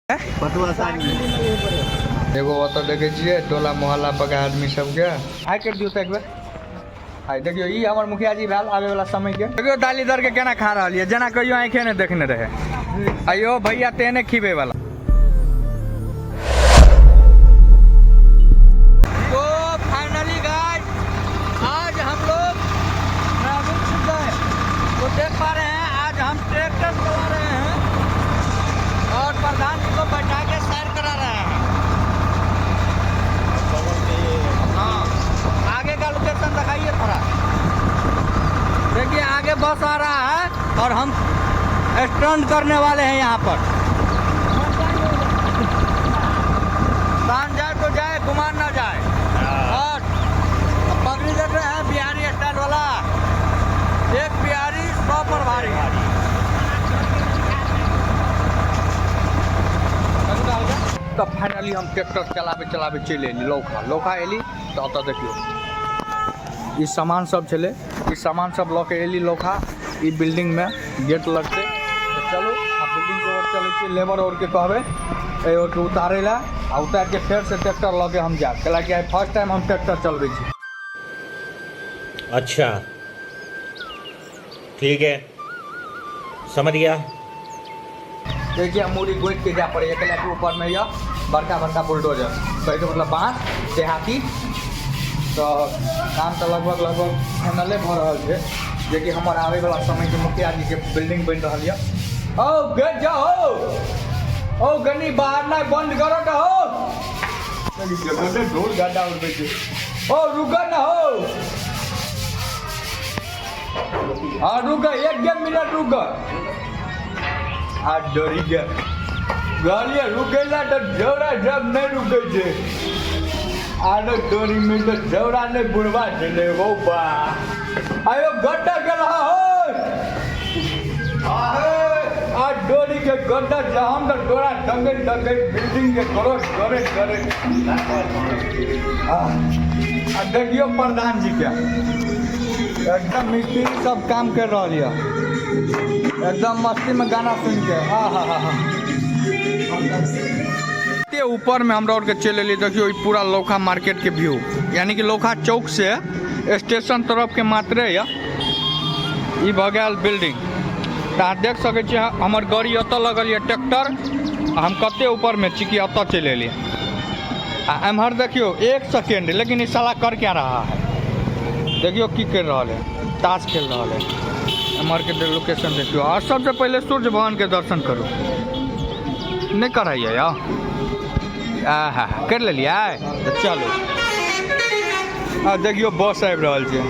पटुआ साग एगो ओतऽ देखै छियै टोला मोहल्ला पर के आदमी सबके आइ करि दियौ तऽ एक बेर। आइ देखियौ, ई हमर मुखिया जी भेल आबे वाला समय के। देखियौ दाली दर के केना खा रहल यऽ, जेना कहियो आँखे नहि देखने रहे। आइयो भैया तेहने खिबै वाला। तो फाइनली गाइस आज हम लोग ट्रैवल चुका है, तो देख पा रहे हैं आज हम ट्रैक्टर चला रहे हैं और प्रधान जी को बैठा के सैर करा रहे हैं। हाँ, आगे का लोकेशन दिखाइए थोड़ा। देखिए आगे बस आ रहा है और हम स्टंट करने वाले हैं यहाँ पर। शान जाए तो जाए, गुमान ना जाए। और पगड़ी देख रहे हैं बिहारी स्टाइल वाला, एक बिहारी 100 पर भारी। तऽ फाइनली हम ट्रैक्टर चलाबे चलाबे चलि एली लौखा। लौखा एली तऽ ओतऽ देखियौ ई सामान सब छलै, ई सामान सब लऽ के एली लौखा। ई बिल्डिंग में गेट लगतै, तऽ चलू आ बिल्डिंग के ओर चलै छी। लेबर और के कहबै एहि ओर के उतारै लए, आ उतारि के फेर से ट्रैक्टर लऽ के हम जायब, कैलाकि आइ फर्स्ट टाइम हम ट्रैक्टर चलबै छी। अच्छा ठीक है, समझ गया। देखिए मूड़ी गोइट के जाय पड़ैए, कैलाकि ऊपरमे यऽ बड़का बड़का बुलडोजर, कहैके मतलब बाँस देहाती। तऽ काम तऽ लगभग लगभग फाइनले भऽ रहल छै, जेकि हमर आबैवला समयके मुखिया जीके बिल्डिंग बनि रहल यऽ। औ गेट जाओ, औ गनी बाहर ना बंद करो तऽ हो ढोल गाडा उड़बै छै। ओ रुक ना हो, हाँ रुक, एक डेढ़ मिनट रुक। आ डरी के गाड़िया रुकेला तऽ झौरा सब नहि रुकै छै। आरो डोरी में तऽ झौरा नहि बुढ़वा छलै हो बा। आयो गड्ढा गेल हो, आ डोरी के गड्ढा छै। हम तऽ डोरा टंगैत टंगैत बिल्डिंग के क्रॉस करैत करैत। आ देखियौ प्रधान जी के एकदम मिस्त्री सब काम कर रहल यऽ, एकदम मस्ती में गाना सुन के। आ हा हा हा, एते ऊपर में हमरा आरके चलि एलियै। देखियौ ई पूरा लौखा मार्केट के व्यू, यानी कि लौखा चौक से स्टेशन तरफ के मात्रे यऽ ई भऽ गेल बिल्डिंग। तऽ अहाँ देख सकै छियै हमर गाड़ी ओतऽ लगल यऽ ट्रैक्टर, आ हम कते ऊपर में छी कि ओतऽ चलि एलियै। आ एम्हर देखियौ एक सेकेंड, लेकिन ई साला कर क्या रहा है, देखियौ की कर रहल है, ताश खेल रहल है। एम्हर के लोकेशन देखियौ, आ सबसे पहिले सूर्य भगवान के दर्शन करू। नहि करैया यौ, आहा कर लेलियै तऽ चलू। आ देखियौ बस आबि रहल छै,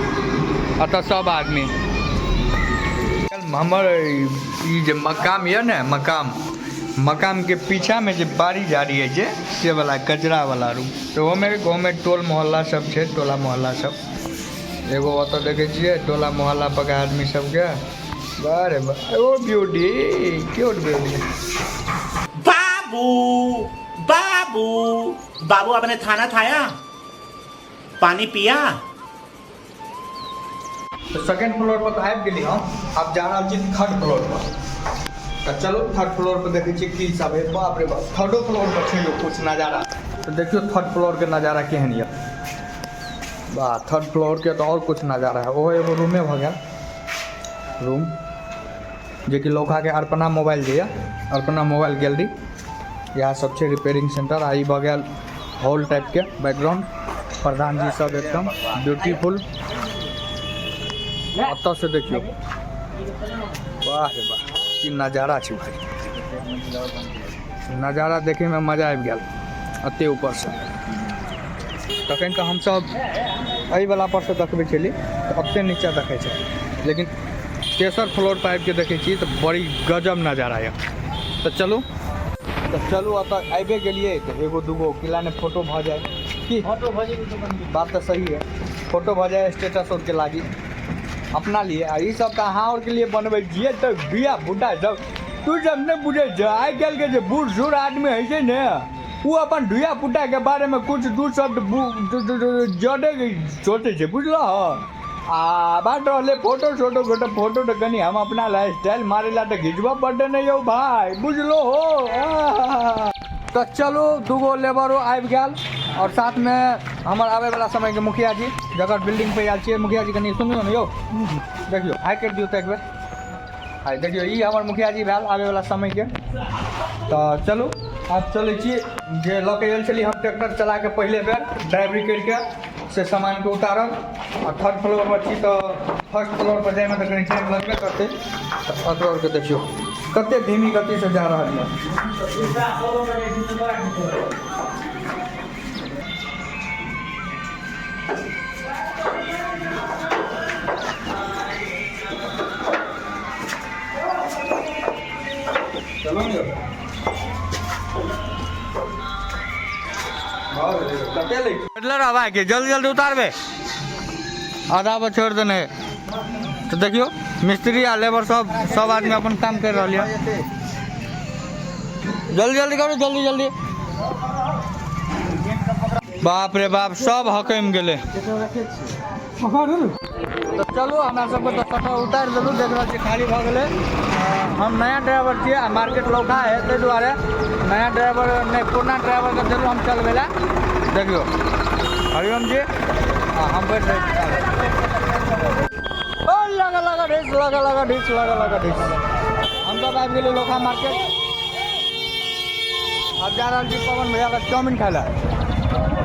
एतऽ सब आदमी। हमर ई जे मकाम यऽ ने, मकाम, मकाम के पीछा में जे बाड़ी झाड़ी है जे से वाला कचरा वाला रूम, तऽ ओहोमे गाँवमे टोल मोहल्ला सब छै, टोला मोहल्ला सब। एगो ओतऽ देखै छियै टोला मोहल्ला पर के आदमी सबके। बारे बा, ओ ब्यूटी, क्यूट ब्यूटी। बाबू बाबू बाबू, आपने खाना खाया, पानी पिया? तो सेकंड फ्लोर पर तो आबि गेली हम, आब जा रहल छी थर्ड फ्लोर पर। तऽ चलू थर्ड फ्लोर पर देखै छियै की सब है। बाप रे बाप, थर्डो फ्लोर पर छै यौ कुछ नजारा। तऽ देखियौ थर्ड फ्लोर के नजारा केहन यऽ। वाह, थर्ड फ्लोर के तऽ आओर कुछ नजारा है। ओहो एगो रूमे भऽ गेल, रूम जेकि लौखा के अर्पणा मोबाइल जे यऽ, अर्पणा मोबाइल गैलरी, इएह सब छै रिपेयरिंग सेंटर। आ ई भऽ गेल हॉल टाइप के बैकग्राउंड। प्रधान जी सब एकदम ब्यूटीफुल। ओतऽ से देखियौ, वाह रे वाह, की नजारा छै भाई। नजारा देखैमे मजा आबि गेल एते ऊपरसँ। तखन तऽ हमसब एहिवला पर से देखबै छली तऽ ओते नीचा देखै छै, लेकिन तेसर फ्लोर पर आबिके देखै छी तऽ बड़ी गजब नजारा यऽ। तऽ चलू, तऽ चलू, एतऽ आबिए गेलियै तऽ एगो दूगो किला ने फोटो भऽ जाय की? फोटो भऽ जेतै तऽ बनि। बात तऽ सही है, फोटो भऽ जाय स्टेटस और के लागी अपना लिए। आ ई सब तऽ अहाँ और के लिए बनबै छियै तऽ बिया बुढ़ा सब तू सब नहि बुझै छै। आइ काल्हि के जे बूढ़ सूढ़ आदमी होइ छै ने, ओ अपन धिया पुता के बारे में कुछ दू शब्द जदे सोचै छै, बुझलह। आ बात रहलै फोटो सोटो के, तऽ फोटो तऽ कनि हम अपना लाइफ स्टाइल मारै ला तऽ घिचबऽ पड़तै ने यौ भाय, बुझलो हो। तऽ चलू दूगो लेबरो आबि गेल आओर साथमे हमर आबैवला समयके मुखिया जी जकर बिल्डिंग पे आयल छियै। मुखिया जी, कनि सुनियौ ने यौ। देखियौ, हाइ करि दियौ तऽ एक बेर हाइ। देखियौ, ई हमर मुखिया जी भेल आबैवला समयके। तऽ चलू, आब चलै छी। जे लऽ के आयल छलियै हम ट्रैक्टर चला कऽ पहिले बेर ड्राइवरी करिके, से सामानके उतारब। आ थर्ड फ्लोर पर छी तऽ फर्स्ट फ्लोर पर जाइमे तऽ कनि टाइम लगबे करतै। तऽ अकरो आरके देखियौ, कते धीमी गतिसँ जा रहल यऽ। चलू ने यौ। कते लै के जल्दी जल्दी उतारबे, आधा पर छोड़ि देने। तऽ देखियौ, मिस्त्री आ लेबर सब सब आदमी अपन काम करि रहल यऽ। जल्दी जल्दी करू, जल्दी जल्दी। बाप रे बाप, सब हकमि गेलै। तऽ चलू, हमरा सबके तऽ शटर उतारि देलहुँ। देख रहल छी, खाली भऽ गेलै। हम नया ड्राइवर छियै आ मार्केट लौका है, ताहि दुआरे नया ड्राइवर नहि, पुरना ड्राइवरके देलहुँ हम चलबै लए। देखियौ, हरिओम जी आ हम बैठ रहै छी। ओ लगा लगा ढीस, लगा लगा ढीस, लगा लगा ढीस। हम सब आबि गेलियै लौका मार्केट। आब जा रहल छी पवन भैया लग चाउमिन खाय लए।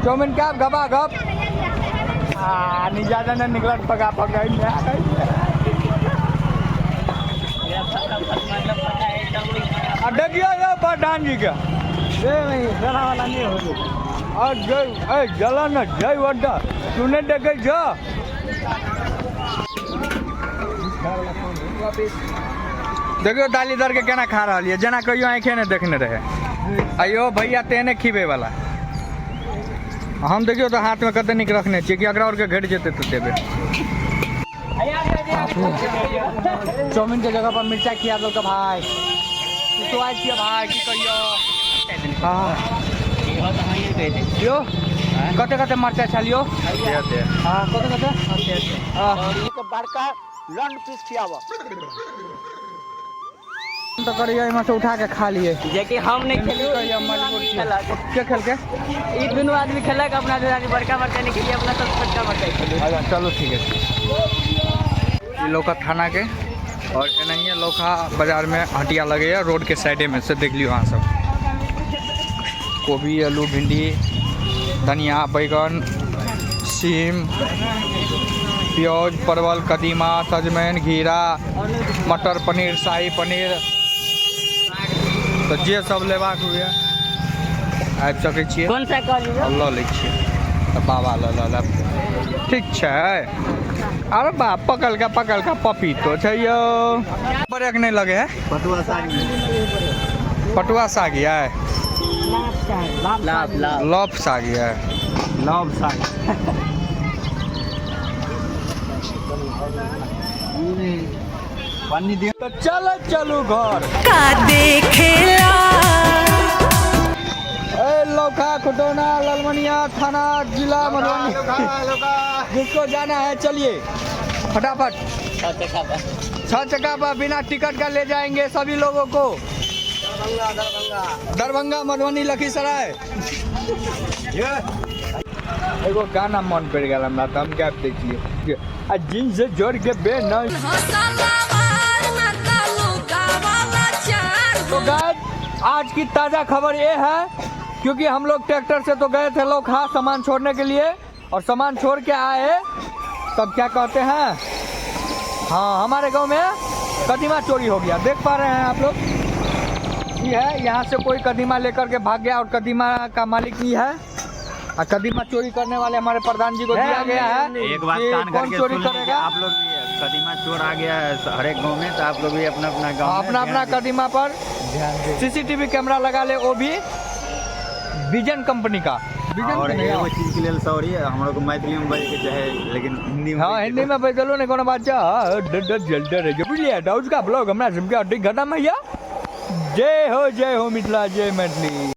चाउमिन खायब गपा गप आ नहीं ज्यादा नहीं निकलत पका पका। आ देखियो यौ प्रधान जी के आ जय ए जला न जय वड्डा तू नहीं देखे छ। देखियो, दाली दर के केना खा रहल ये, जेना कहियो आँखे नहि देखने रहे। अयो भैया, तेहने खिबै वाला हम। देखियो तऽ हाथमे कते नीक रखने छियै कि अकरा आओरके घटि जेतै तऽ देबै। चाउमिन के जगह पर मिर्चाइ खिया देलकै भाय। सुआइ छियै भाय, की कहियो। हँ यौ, कते कते मरचाइ छल यौ? हँ, कते कते? हँ। बड़का लंड पीस खियाबऽ। तऽ करैया एहिमे से उठा के खा लिए। जेकि हम नहीं खेलू। कहिया मजबूर छियै। के खेलके? ई दुनू आदमी खेलक। अपना दुनू आदमी बड़का मरचाइ नहीं खेलिए, अपना सब छोटका मरचाइ खेलू। अच्छा, चलू ठीक है। ई लौका थाना के और एनाहिए लौका बाजार में हटिया लगैया रोड के साइडे में से। देख लियो अहाँ सब, कोबी, आलू, भिंडी, धनिया, बैगन, सीम, प्याज, परवल, कदीमा, सजमनि, घिरा, मटर पनीर, शाही पनीर। तऽ जे सब लेबाक हुए, आबि सकै छियै। कौन सा कहलियै? आओर लऽ लै छियै। तऽ बाबा लऽ लऽ लेब। ठीक छै। अरे बाप, पकड़का पकड़का पपीतो छै यौ। बड़े नहि लगे है। पटुआ साग। पटुआ साग यै? लाभ लाभ। लफ साग यै। लव साग। पानी दियो। तऽ चल, चलू घर। का देखेला? ए लौका खुटौना, ललमनिया थाना, जिला मधुबनी। जिसको जाना है, चलिए फटाफट। छह चक्का पर बिना टिकट का ले जाएंगे सभी लोगों को दरभंगा, मधुबनी, लखीसराय। एगो गाना मन पड़ि गेल हमरा, तऽ हम गाबि दै छियै। आ जींस जोड़ के बे न। तो गाइस, आज की ताज़ा खबर ये है, क्योंकि हम लोग ट्रैक्टर से तो गए थे लोग सामान छोड़ने के लिए और सामान छोड़ के आए, तब क्या कहते हैं, हाँ, हमारे गांव में कदीमा चोरी हो गया। देख पा रहे हैं आप लोग, ये है। यहाँ से कोई कदीमा लेकर के भाग गया और कदीमा का मालिक ये है और कदीमा चोरी करने वाले हमारे प्रधान जी को दिया गया है एक बात कि कान कौन करके चोरी सुन लीजिए, करेगा। आप लोग भी कदीमा चोर आ गया है हर एक गांव में, तो आप लोग भी अपना अपना गांव में अपना अपना ध्यान कदीमा पर ध्यान दे। सीसीटीवी कैमरा लगा ले, वो भी विजन कंपनी का। विजन और के नहीं। एगो चीज के लेल सॉरी, हमरो को मैथिली में बजै के चाहे, लेकिन हिंदी में। हाँ, हिंदी में बैठलो नहीं, कोनो बात छै। जल्दी रह बुझलिए। डाउज का ब्लॉग हमरा सबके हड्डी खत्म हैया। जय हो, जय हो मिथिला, जय मैथिली।